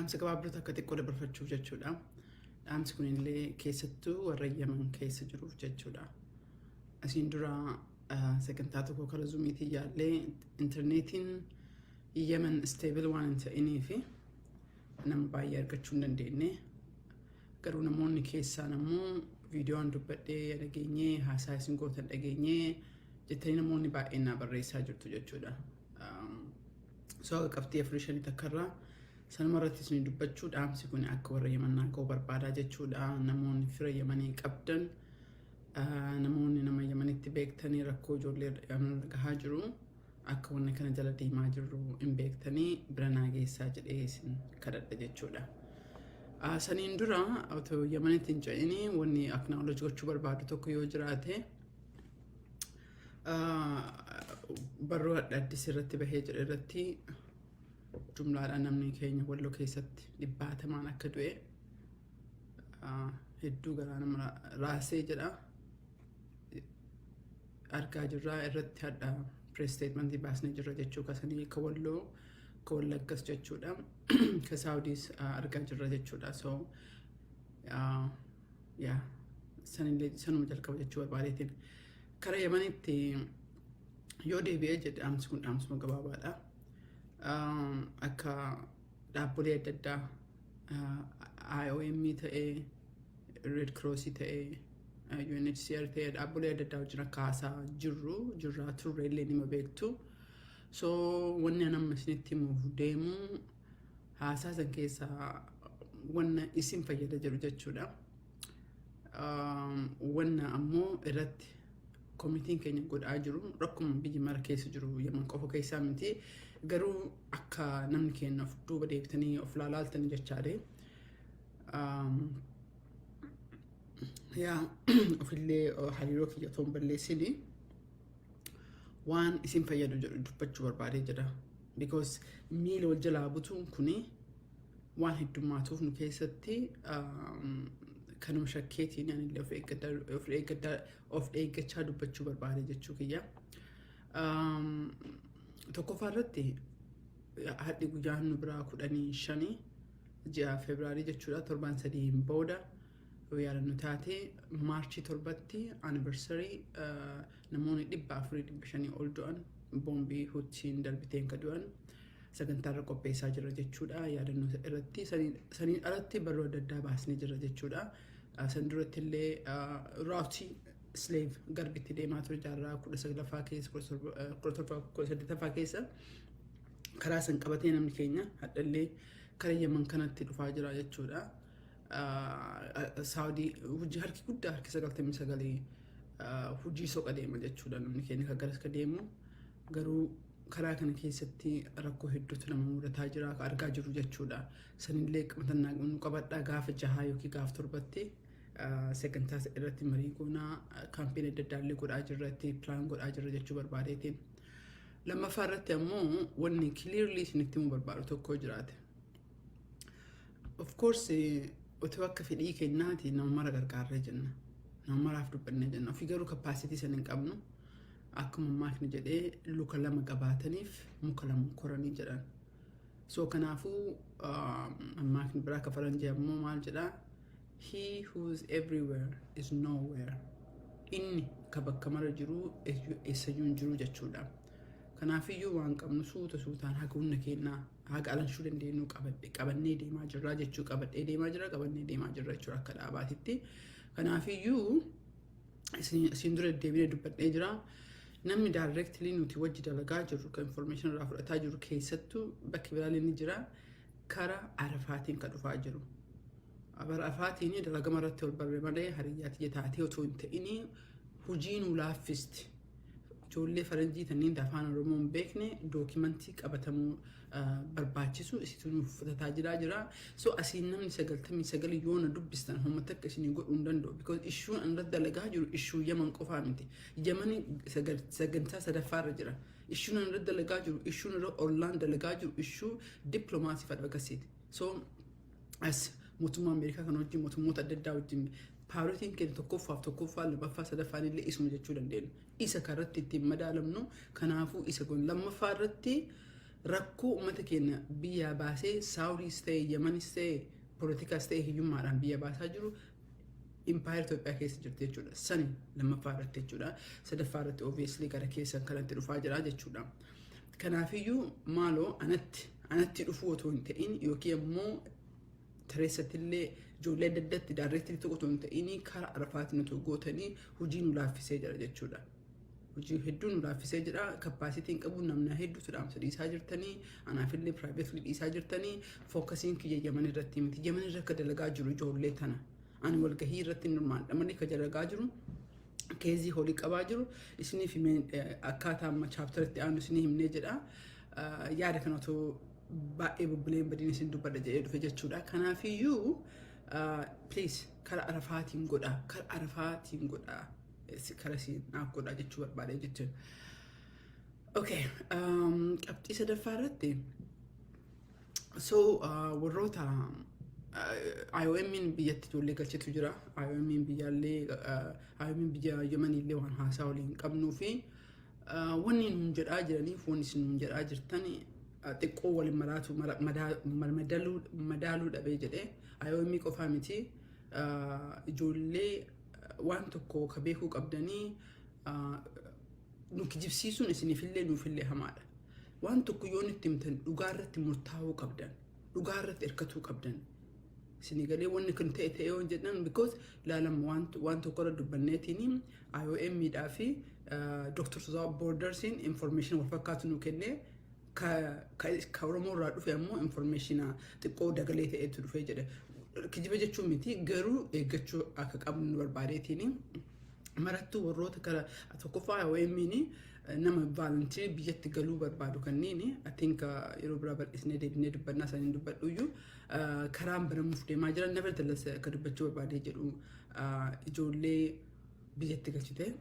Dhaamsa gabaabduu takka xiqqoo dabarfachuuf jechuudha. Dhaamsi kun illee keessattuu warra Yaman keessa jiruuf jechuudha. Asiin dura sagantaa tokko kara Zoomiitiin yaallee, intarneetiin Yaman stable waan hin ta'inii fi nama baay'ee argachuu hin dandeenye. Garuu namoonni keessaan ammoo viidiyoon dubbadhee dhageenyee, haasaa isin gootan dhageenyee jettanii namoonni baay'een naa barreessaa jirtu jechuudha. So qabxii afurii shanii takkarraa sanuma irratti isin dubbachuu, dhaamsi kun akka warra Yamannaa ga'uu barbaadaa jechuudha. Namoonni fira Yamanii qabdan, namoonni nama Yamanitti beektanii, rakkoo ijoollee gahaa jiru akka wanna kana jala deemaa jirru hin beektanii bira naa geessaa jedhee isin kadhadha jechuudha. Saniin dura otoo Yamanitti hin ce'ini wanni acknowledge gochuu barbaadu tokko yoo jiraate, barruu adda addis irratti bahee jedhe irratti jumlaadhaan namni keenya Walloo keessatti dhibbaatamaan akka du'e hedduu garaa nama raasee jedha. Argaa jirraa, irratti hadha press statementii baasnee jirra jechuu, kasanii ka Walloo, ka Wallaggas jechuudha, ka Saawudiis argaa jirra jechuudha. So yaa, sanillee sanuma jalqaba jechuu barbaadeetiin. Kara Yamanitti yoo deebi'ee jedhe, dhaamsi kun dhaamsuma gabaabaadha. Akka dhaabbolee adda addaa, IOM ta'ee, Red Cross ta'ee, UNHCR ta'ee, dhaabbolee adda addaa wajjin akka haasaa jirru, jirraa turre illee nima beektu. So wanni an amma isinitti himuuf deemu haasaa san keessaa wanna isin fayyada jedhu jechuudha. Wanna ammoo irratti komitiin keenya godhaa jiru rakkuma biyya mara keessa jiru, Yaman qofa keessaa miti. Garuu akka namni keenya of duuba deebitanii of laalaaltanii jechaadhe. Yaa, ofillee hariiroo kiyya otoo hin balleessini waan isin fayyadu jedhu dubbachuu barbaadee jedha. Because miila wal jalaa butuun kuni waan heddummaatuuf nu keessatti kanuma shakkeetiin anillee of eeggachaa dubbachuu barbaade jechuu kiyya. Tokkoffaa irratti hadhi guyyaan nu biraa 15 ji'a Febraarii jechuudha, torban 3n booda yoo yaadannu taate, Maarchii 7tti anniversary namoonni 400, 500 ol du'an, boombii Hutiin darbiteen ka du'an sagantaa irra qopheessaa jira jechuudha. Yaadannoo irratti saniin alatti barruu adda addaa baasnee jira jechuudha. San duratti illee routeii slave garbitti deemaa ture jaarraa 19ffaa keessa, 17, 18ffaa keessa karaa san qabatee namni keenya hadhallee kara Yaman kanatti dhufaa jira jechuudha. Saawudii hojii harki guddaa, harki 99 hojii soqa deema jechuudha, namni keenya kan garas ka deemu. Garuu karaa kana keessatti rakkoo hedduutu nama mudataa jira, ka argaa jiru jechuudha. Sanillee matannaa nu qabadhaa, gaafa 6 yookiin gaafa 7tti sagantaa irratti marii goonaa, campaign adda addaa illee godhaa jirratti, plan godhaa jirra jechuu barbaadeetiin. Lammaffaa irratti ammoo wanni clearly isinitti himuu barbaadu tokko jiraate. Of course, otoo akka fedhii kennaati nama mara gargaarree jenna. Nama maraaf dubbannee jenna. Ofii garuu capacity sana hin qabnu. Akkuma maakni jedhee, luka lama qabaataniif muka lama koranii jedhan. So kanaafuu maakni biraa ka faranjii ammoo maal jedhaa? "He who is everywhere is nowhere." Inni ka bakka mara jiru eessayyuu hin jiru jechuudha. Kanaafiyyuu waan qabnu suuta suutaan haga humna kennaa, haga alanshuu dandeenyu qabannee deemaa jirra jechuu, qabadhee deemaa jira, qabannee deemaa jirra jechuudha akka dhaabaatitti. Kanaafiyyuu isin dura deebinee dubbadhee jira. Namni directly nuti wajji dalagaa jirru, kan information irraa fudhataa jiru, keessattuu bakki biraallee ni jira, kara Arafaatiin kan dhufaa jiru. Arafaatiin dalagama irratti ol barre malee hariyyaa tiyya taatee otoo hin ta'in hojii nu laaffisti. Ijoollee faranjii tanniin afaan Oromoo hin beekne documentii qabatamuu barbaachisu isitu nuuf fudhataa jira. So asiin namni 99 yoo na dubbistan uummata akka isinii godhuu hin danda'u. Because issueun an irratti dalagaa jiru issue Yaman qofaa miti. Yamani sagantaa sadaffaarra jira. Issueun an irratti dalagaa jiru, issueun irra ollaan dalagaa jiru issue diplomacy fi advocacyti. So as mootummaa Ameerikaa kan wajjin, mootummoota adda addaa wajjin priorityn keenya tokkoffaaf tokkoffaa, lammaffaa, sadaffaan illee isuma jechuu dandeenya. Isa karratti ittiin madaalamnu, kanaafuu isa kun lammaffaa irratti Rakkoo uummata keenya biyyaa baasee, Saawudiis ta'e, Yamanis ta'e, poolitikaas ta'e, hiyyummaadhaan biyya baasaa jiru impaayera Itoophiyaa keessa jirti jechuudha. Sani lammaffaa irratti jechuudha. Sadaffaa irratti obviously gara keessan kanatti dhufaa jira jechuudha. Kanaafiyyuu maaloo anatti dhufuu otoo hin ta'in, yookiin immoo tareessattillee ijoollee adda addaatti directly tokko otoo hin ta'in, karaa Arafaatiin otoo gootanii hojii nu laaffisee jira jechuudha. Hojii hedduu nu laaffisee jira. Capacityn qabu, namna hedduutu dhaamsa dhiisaa jirtanii, anaafillee privately dhiisaa jirtanii. Focusiin kiyya Yaman irratti miti. Yaman irra akka dalagaa jiru ijoollee tana. Ani walgahii irratti hirmaadha malee akka dalagaa jiru case horii qabaa jiru isiniif himee, akkaataa amma chapteritti aanu isinii himnee jedha. Yaada kana otoo baay'ee bubbuleen badiin isin dubbadha jedhee dhufe jechuudha. Kanaafiyyuu please karaa Arafaatiin godha, karaa Arafaatiin godha, karaa siin naaf godha jechuu barbaade jechuudha. Okay, qabxii sadaffaa irratti, so warroota IOM'n biyyatti ijoollee galchitu jira. IOM'n biyyaallee, IOM'n biyya Yemeniillee waan haasaa waliin qabnuu fi wanni nuun jedhaa jiraniif wanni isin nuun jedhaa jirtan xiqqoo waliin maraatu madaaluu dhabee jedhee. IOM qofaa miti, ijoollee waan tokko ka beekuu qabdanii, nu kijibsiisuun isiniifillee nuufillee hamaadha. Waan tokko yoo nutti himtan dhugaa irratti murtaa'uu qabdan. Dhugaa irratti hirkatuu qabdan. Isinii galee? Wanni kun ta'e ta'e yoo jedhan, because ilaalama, waan tokko irra dubbanneetiin IOM dhaa fi Dr. Without Bordersiin information wal fakkaatu nu kennee, ka Oromoo irraa dhufe ammoo information xiqqoo dagalee ta'etu dhufee jedhe. Kijiba jechuun miti, garuu eeggachuu akka qabnu nu barbaadeetiin marattuu warroota kara tokkoffaa IOM'n nama volunteer biyyatti galuu barbaadu kanneen, I think yeroo biraa bal'isnee deebinee dubbannaa, isaanii dubbadhuyyuu karaan banamuuf deemaa jiran. Nevertheless, akka dubbachuu barbaadee jedhu, ijoollee biyyatti galchite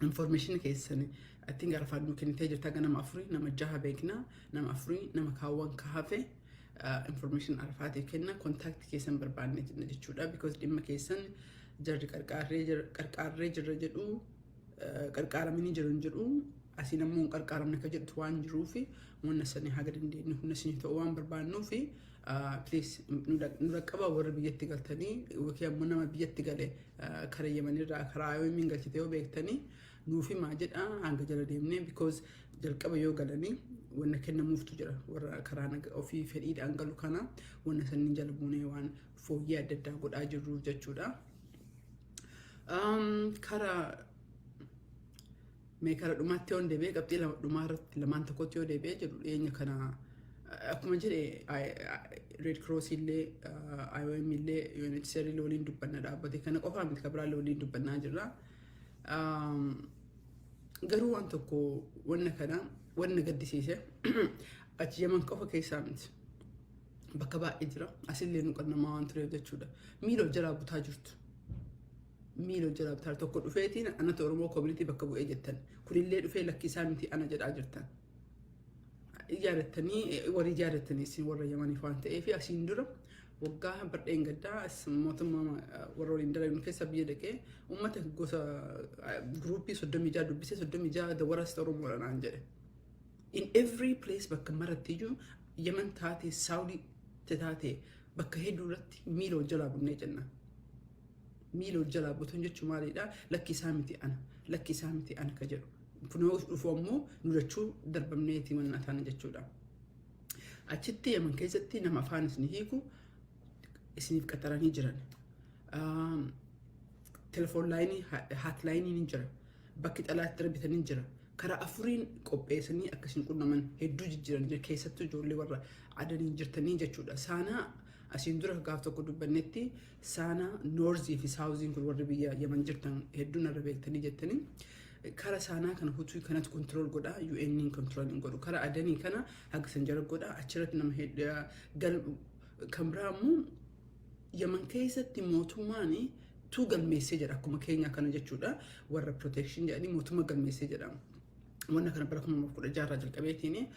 information keessan I think Arafaan nu kennitee jirta. Nama afurii, nama jaha beekna, nama afurii, nama kaawwan kahafe information Arafaatiif kenna, contact keessan barbaanne jenna jechuudha, because dhimma keessan jarri qarqaarree jirra jedhu, qarqaaramanii jiru hin jedhu, asiin ammoo hin qarqaaramne akka jedhutu waan jiruufi, wanna sanii haga dandeenyu humna isinii ta'uu waan barbaannuufi, please nu dhaqqaba. Warra biyyatti galtanii yookiin ammoo nama biyyatti gale karaa Yemenirraa karaa IOM galchite yoo beektanii nuuf himaa jedha, hanga jala deemnee, because jalqaba yoo galanii wanna kennamuuftu jira. Warra karaa ofii fedhiidhaan galu kana wanna sanniin jala buunee waan fooyyee adda addaa godhaa jirruuf jechuudha. Karaa mee karaa dhumaatti yoo deebi'ee, qabxii dhumaa irratti lamaan tokkotti yoo deebi'ee jedhu, dhiyeenya kana akkuma jedhe Red Cross illee, IOM illee, UNHCR illee waliin dubbanna. Dhaabbate kana qofaa miti, kan biraallee waliin dubbannaa jirra. Garuu waan tokko, wanna kana wanna gaddisiise, achi Yaman qofa keessaa miti. Bakka baay'ee jira. Asillee nu qannamaa waan tureef jechuudha. Miila jalaa butaa jirtu. Miila jalaa butaa, tokko dhufeetiin anatu Oromoo community bakka bu'ee jettan. Kunillee dhufee lakkisaa miti ana jedhaa jirtan. Yaadattanii, warri yaadattanii isin warra Yamaniif waan ta'eef, asiin dura waggaa bardheen gaddaa mootummaa warra waliin dalagu keessa biyya dhaqee uummata gosa groupii 36 dubbisee, 36 the worst Oromoodha naan jedhe. In every place, bakka marattiyyuu, Yaman taate, Saawudii taate, bakka hedduu irratti miila wal jalaa bunnee jenna. Miila wal jalaa butuun jechuun maalidha? Lakki isaa miti ana, lakki isaa miti ana ka jedhu. Kun yoo dhufu ammoo nu lachuu darbamneeti manna taana jechuudha. Achitti Yaman keessatti nama afaan isin hiiku isiniif qaxaranii jiran. Telephone lineii, hotlineiin ni jira. Bakki xalaatti darbitanii jira. Karaa afuriin qopheessanii akkasiin qunnaman hedduu jijjiiran jira. Keessattuu ijoollee warra Adaniin jirtanii jechuudha. Saanaa asiin dura gaaf tokko dubbannetti, Saanaa northii fi southiin kun warri biyya Yaman jirtan hedduun irra beektanii jettanii. Kara Saanaa kana Hutuu kanatu control godha, UN control hin godhu. Kara Adanii kana haga san jara godha, achirratti nama kan biraa immoo Yaman keessatti mootummaan tuu galmeessee jedha, akkuma keenya kana jechuudha, warra protection jedhanii mootummaa galmeessee jedhama. Wanna kana bara 2016 jalqabeetiin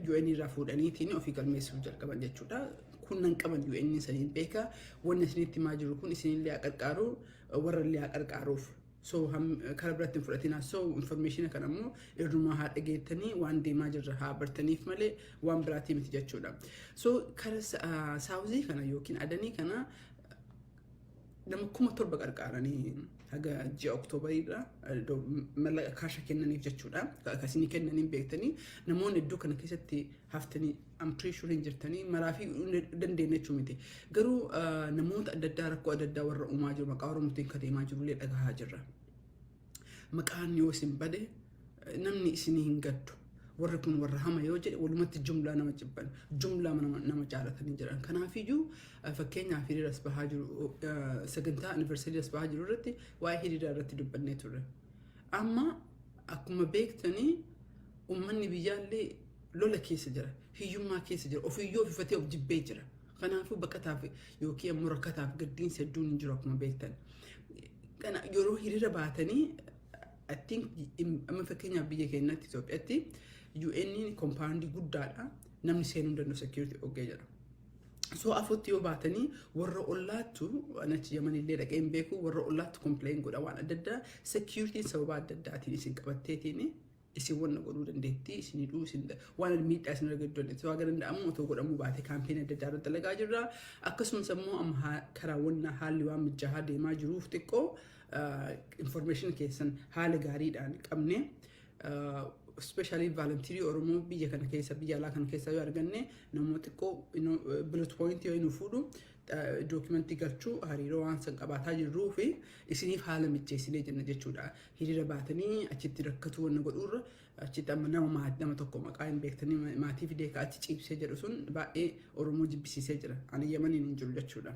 UN irraa fuudhaniitiin ofii galmeessuuf jalqaban jechuudha. Kun nan qaban UN saniin beeka. Wanni isinitti himaa jiru kun isinillee haa qarqaaru, warra illee haa qarqaaruuf. So karaa biratti hin fudhatinaa. So information kana immoo irrumaa haa dhageettanii, waan deemaa jirra haa bartaniif malee waan biraatii miti jechuudha. So kara southii kana yookiin adanii kana nama 7,000 qarqaaranii haga ji'a Oktoobariirra mallaqa kaasha kennaniif jechuudha. Akkasii kennaniin beektanii namoonni iddoo kana keessatti haftanii, I'm pretty sure, hin jirtanii maraa fi dandeenya jechuu miti. Garuu namoota adda addaa rakkoo adda addaa warra uumaa jiru, maqaa Oromootiin kan deemaa jirullee dhagahaa jirra. Maqaan yoo isin bade namni isinii hin gaddu. Warri kun warra hama yoo jedhe, walumatti jumlaa nama jibban, jumlaa nama jaalatanii jiran. Kanaafiyyuu fakkeenyaaf hiriira as bahaa jiru, sagantaa anniversary as bahaa jiru irratti waa'ee hiriiraa irratti dubbannee turre. Amma akkuma beektanii uummanni biyyaallee lola keessa jira, hiyyummaa keessa jira, ofiyyoo ofifatee of jibbee jira. Kanaafuu baqataaf yookiin ammoo rakkataaf gaddiinsa hedduun hin jiru akkuma beektan. Kana yeroo hiriira baatanii, I think, amma fakkeenyaaf biyya keenyatti, Itoophiyaatti, UN compoundii guddaadha. Namni seenuu hin danda'u, security oggee jedha. So afutti yoo baatanii warra ollaattu, achi Yamanillee dhaqee hin beeku, warra ollaattu complain godha. Waan adda addaa securityn sababa adda addaatiin isin qabatteetiin isin wanna godhuu dandeetti, isin hidhuu, isin waan miidhaa isin argachuu dandeetti. Waan danda'amu otoo godhamuu baate campaign adda addaa irratti dalagaa jirra. Akkasumas immoo amma karaawwan haalli waan mijaa'aa deemaa jiruuf xiqqoo information keessan haala gaariidhaan qabne, especially volunteerii Oromoo biyya kana keessa, biyya alaa kana keessa yoo arganne, namoota xiqqoo bullet point yoo nu fuudhu, documentii galchuu, hariiroo waan san qabaataa jirruu fi isiniif haala mijeessinee jenna jechuudha. Hiriira baatanii achitti rakkatu wanna godhuurra, achitti amma nama tokko maqaa hin beektanii maatii fidee ka achi ciibsee jedhu sun baay'ee Oromoo jibbisiisee jira. Ani Yamaniin hin jiru jechuudha.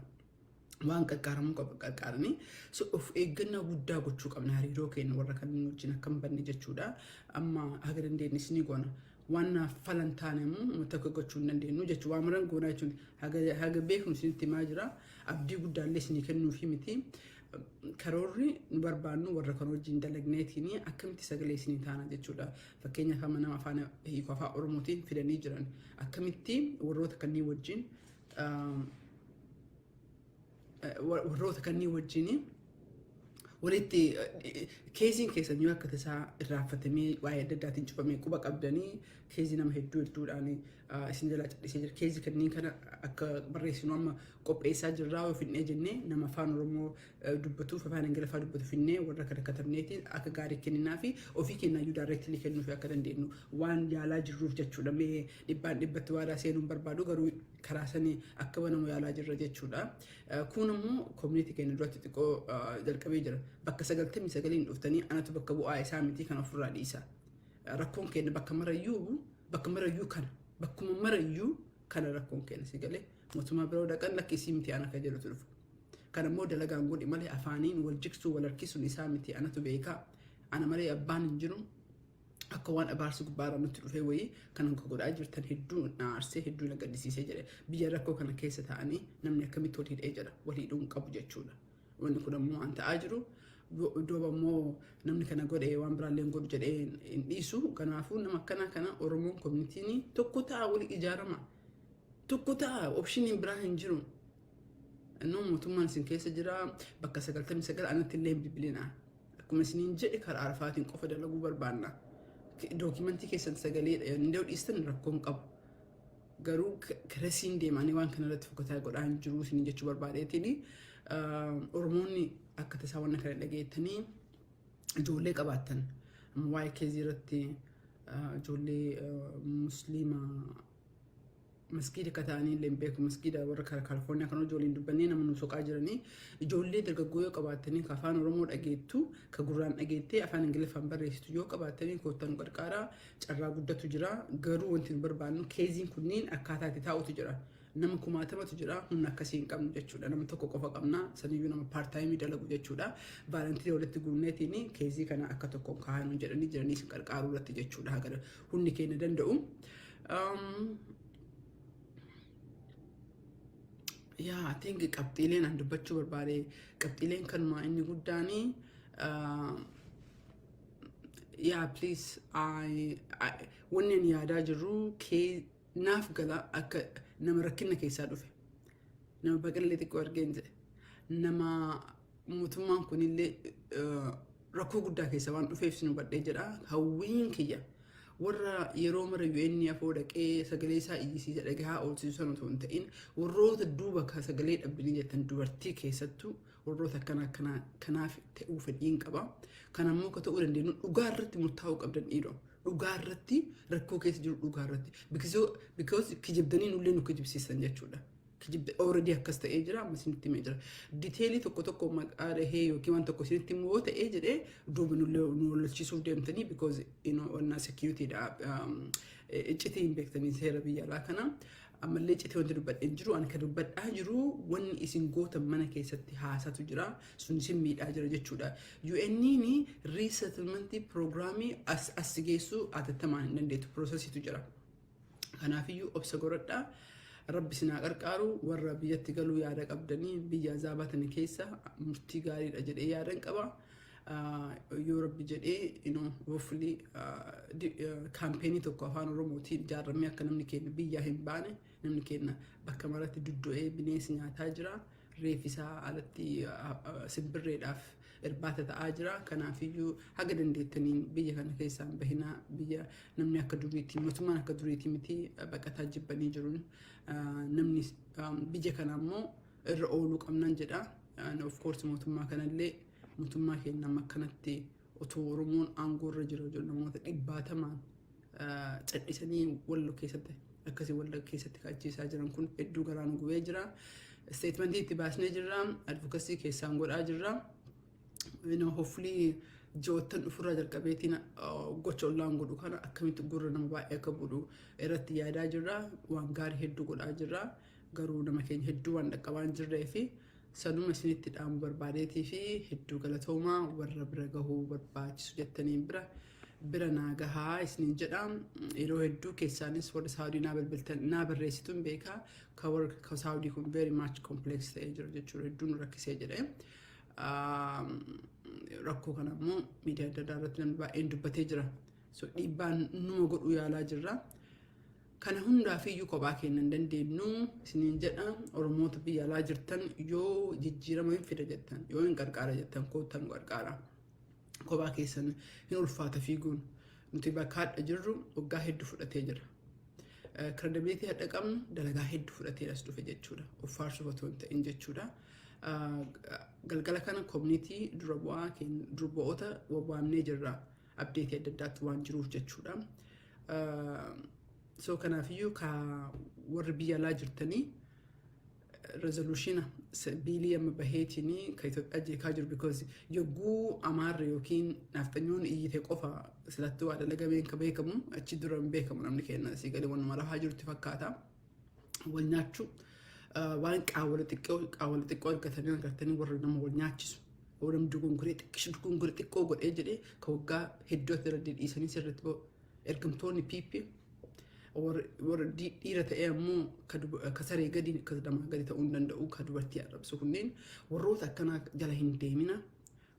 Waan qarqaaramuu qabu qarqaaranii, so of eeggannaa guddaa gochuu qabna, hariiroo keenya warra kanneen wajjin akka hin banne jechuudha. Amma haga dandeenye ni goona. Waan naaf falan taane immoo uummata akka gochuu hin dandeenyu jechuudha. Waan maran goonaa jechuun haga beeknu isinitti himaa jira. Abdii guddaallee isinii kennuufi miti. Karoorri nu barbaannu warra kan wajjin dalagneetiin akkamitti sagalee isinii taana jechuudha. Fakkeenyaaf amma nama afaan hiikoo afaan Oromootiin fidanii jiran, akkamitti warroota kanneen wajjin walitti caseiin keessan yoo akka tasaa irraanfatamee waa'ee adda addaatiin cufamee, quba qabdanii caseii nama hedduu hedduudhaan isin jalaa callisee jira. Caseii kanneen kana akka barreessinu amma qopheessaa jirraa. Yoo finnee jennee, nama afaan Oromoo dubbatuuf, afaan Ingiliffaa dubbatu finnee, warra kana katabneetiin akka gaarii kenninaa fi ofii kennaayyuu directly kennuuf akka dandeenyu waan yaalaa jirruuf jechuudha. Mee dhibbaan dhibbatti waadaa seenuun barbaadu, garuu karaa sanii akka banamu yaalaa jirra jechuudha. Kun immoo community keenya duratti xiqqoo jalqabee jira. Bakka 99n dhuftanii anatu bakka bu'aa isaa miti kan ofirraa dhiisa. Rakkoon keenya bakka marayyuu kana, bakkuma marayyuu kana rakkoon keenya si galee mootummaa biroo dhaqan lakkisii miti ana kan jedhutu dhufa. Kan immoo dalagaan godhi malee afaaniin wal jigsuu, wal harkisuun isaa miti, anatu beekaa. Ana malee abbaan hin jiru. Akka waan abaarsi gubbaarraa nutti dhufee wayii kan akka godhaa jirtan hedduu na aarsee, hedduu na gaddisiisee jedhe. Biyya rakkoo kana keessa ta'anii namni akkamitti wal hidhee jedha, wal hidhuu hin qabu jechuudha. Wanni kun ammoo waan ta'aa jiru duuba immoo namni kana godhe waan biraallee hin godhu jedhee hin dhiisu. Kanaafuu nama akkanaa kana Oromoon communityn tokko ta'a, wal ijaarama. Tokko ta'a, optioniin biraa hin jiru. Innoo mootummaan isin keessa jira, bakka 99 anatti illee hin bilbilinaa. Akkuma isiniin jedhe, karaa arfaatiin qofa dalaguu barbaanna. Documentii keessan sagaleedha yoo danda'u dhiistan rakkoon qabu. Garuu karasiin deemanii waan kana irratti fokataa godhaa hin jiru isiniin jechuu barbaadeetiin. Oromoonni akka tasaa wanna kana dhageettanii ijoollee qabaattan, waa'ee caseii irratti ijoollee Musliimaa masgiida akka ta'anii illee hin beeku, masgiida warra Kaalifoorniyaa kan ijoolleen dubbannee nama nu soqaa jiranii, ijoollee dargaggoo yoo qabaattanii, ka afaan Oromoo dhageettu, ka gurraan dhageettee afaan Ingiliffaan barreessitu yoo qabaattanii, koottaa nu qarqaaraa. Carraa guddatu jira. Garuu wanti nu barbaannu caseiin kunniin akkaataa itti taa'utu jira. Nama kumaatamatu jira, humna akkasii hin qabnu jechuudha. Nama tokko qofa qabna, saniyyuu nama part-timeii dalagu jechuudha. Volunteerii walitti guunneetiin caseii kana akka tokkoon kaa'anu jedhanii jiranii isin qarqaaruu irratti jechuudha, haga humni keenya danda'u. Yaa, I think qabxiileen an dubbachuu barbaade qabxiileen kanumaa inni guddaanii. Yaa, please, wanni ani yaadaa jirru kee naaf gala. Akka nama rakkina keessaa dhufe, nama baqallee xiqqoo argeen jedhe, nama mootummaan kunillee Rakkoo guddaa keessa waan dhufeef isin hubadhee jedha. Hawwiin kiyya warra yeroo mara UN afoo dhaqee sagalee isaa iyyisiisa dhagahaa oolchisu sana otoo hin ta'in, warroota duuba ka sagalee dhabbanii jettan, dubartii keessattuu warroota akkana akkanaa kanaaf ta'uu fedhiin qaba. Kan ammoo akka ta'uu dandeenyu dhugaa irratti murtaa'uu qabdan, dhiiroo. Dhugaa irratti, rakkoo keessa jiru dhugaa irratti. Because kijibdanii nullee nu kijibsiisan jechuudha. Kijibda already akkas ta'ee jira, amma isinitti himee jira. Detail tokko tokko maqaa dhahee yookiin waan tokko isinitti himu yoo ta'ee jedhee, duuba nullee nu wallolchiisuuf deemtanii, because wannaa security dha, iccitii hin beektanii seera biyya alaa kana. Ammallee iccitii wanti dubbadhee jiru, ani kan dubbadhaa jiru wanni isin gootan mana keessatti haasatu jira, sun isin miidhaa jira jechuudha. UN'n resettlement programii as geessuu atattamaan hin dandeettu, processiitu jira. Kanaafiyyuu obsa godhadhaa. Rabbi isin haa qarqaaru. Warra biyyatti galuu yaada qabdanii biyya azaabaa tana keessa murtii gaariidha jedhee yaadan qaba. Yoo Rabbi jedhee, hopefully campaignii tokko afaan Oromootiin ijaarramee akka namni keenya biyyaa hin baane. Namni keenya bakka maratti duddu'ee bineensi nyaataa jira. Reeffi isaa alatti simbirreedhaaf irbaata ta'aa jira. Kanaafiyyuu haga dandeettaniin biyya kana keessaa hin bahinaa. Biyya namni akka duriitti, mootummaan akka duriitti miti, baqataa jibbanii jiru. Namni biyya kana immoo irra ooluu qabnan jedha. Of course mootummaa kanallee, mootummaa keenya amma akkanatti otoo Oromoon aangoo irra jira jiru namoota dhibbaatamaan cadhisanii Wallo keessatti akkasii Wallo keessatti kachiisaa jiran kun hedduu garaan gubee jira. Statementii itti baasnee jirra. Advocacy keessaan godhaa jirra. Hopefully ji'oottan dhufurraa jalqabeetiin gocha ollaan godhu kana akkamitti gurra nama baay'ee akka budhu irratti yaadaa jirra. Waan gaarii hedduu godhaa jirra. Garuu nama keenya hedduu waan dhaqqabaa hin jirree fi sanuma isinitti dhaamu barbaadeetii fi hedduu galatoomaa. Warra bira gahuu barbaachisu jettaniin bira bira naa gahaa isiniin jedha. Yeroo hedduu keessaanis warri Saawudii naa bilbiltan, naa barreessituun beekaa. Ka warra ka Saawudii kun very much complex ta'ee jira jechuudha, hedduu nu rakkisee jedhee. Rakkoo kana immoo miidiyaa adda addaa irratti namni baay'een dubbatee jira. So dhiibbaan numa godhuu yaalaa jirra. Kana hundaaf iyyuu kophaa keenya hin dandeenyu isiniin jedha. Oromoota biyya alaa jirtan, yoo jijjiirama hin fida jettan, yoo hin qarqaara jettan, koottan nu qarqaara. Kophaa keessan hin ulfaata fiiguun. Nuti bakka hadha jirru waggaa hedduu fudhatee jira. Credibility hadha qabnu dalagaa hedduu fudhatee as dhufe jechuudha. Of faarsuuf otoo hin ta'in jechuudha. Galgala kana community dura bu'aa dura bu'oota waamnee jirra. Updateii adda addaatti waan jiruuf jechuudha. So kanaafiyyuu ka warri biyya alaa jirtanii resolutiona billii amma baheetiin ka Itoophiyaa jeekaa jiru, because yogguu Amaarri yookiin naafxanyoon iyyite qofa silatti waa dalagameen ka beekamu, achi dura hin beekamu. Namni keenya asii galee wanuma lafaa jirutti fakkaata. Wal nyaachuu waan qaawwala xiqqoo argatanii warra nama wal nyaachisu. Warra dogongoree xiqqishu, dogongoree xiqqoo godhee jedhee ka waggaa hedduu irra dhiisanii sirriitti ergamtoonni PP warra dhiira ta'ee ammoo ka saree gadi, ka namaa gadi ta'uu hin danda'u, ka dubartii arrabsu kunneen, warroota akkanaa jala hin deemina,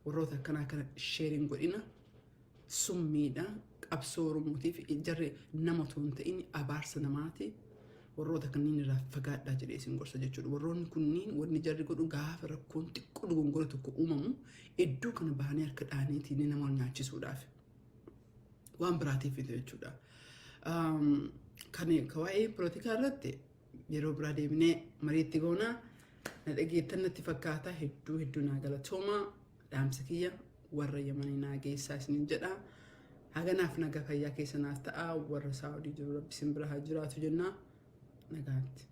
warroota akkanaa kana shareiin godhina. Summiidha qabsoo Oromootiif jarri, nama otoo hin ta'in abaarsa namaati. Warroota kanneen irraa fagaadhaa jedhee isin gorsa jechuudha. Warroonni kunniin wanni jarri godhu, gaafa rakkoon xiqqoo dogongora tokko uumamu, iddoo kana bahanii harka dhaaniitiin nama nyaachisuudhaaf waan biraatiif jechuudha. Kan waa'ee poolitikaa irratti yeroo biraa deebinee mariitti goonaa. Na dhageettan natti fakkaata. Hedduu hedduu naa galatooma. Dhaamsa kiyya warra Yamanii naa geessaa isiniin jedha. Haganaaf nagaa fayyaa keessa naaf ta'a. Warra Saawudii jiru, Rabbi isin bira haa jiraatu jennaa. Nagaatti.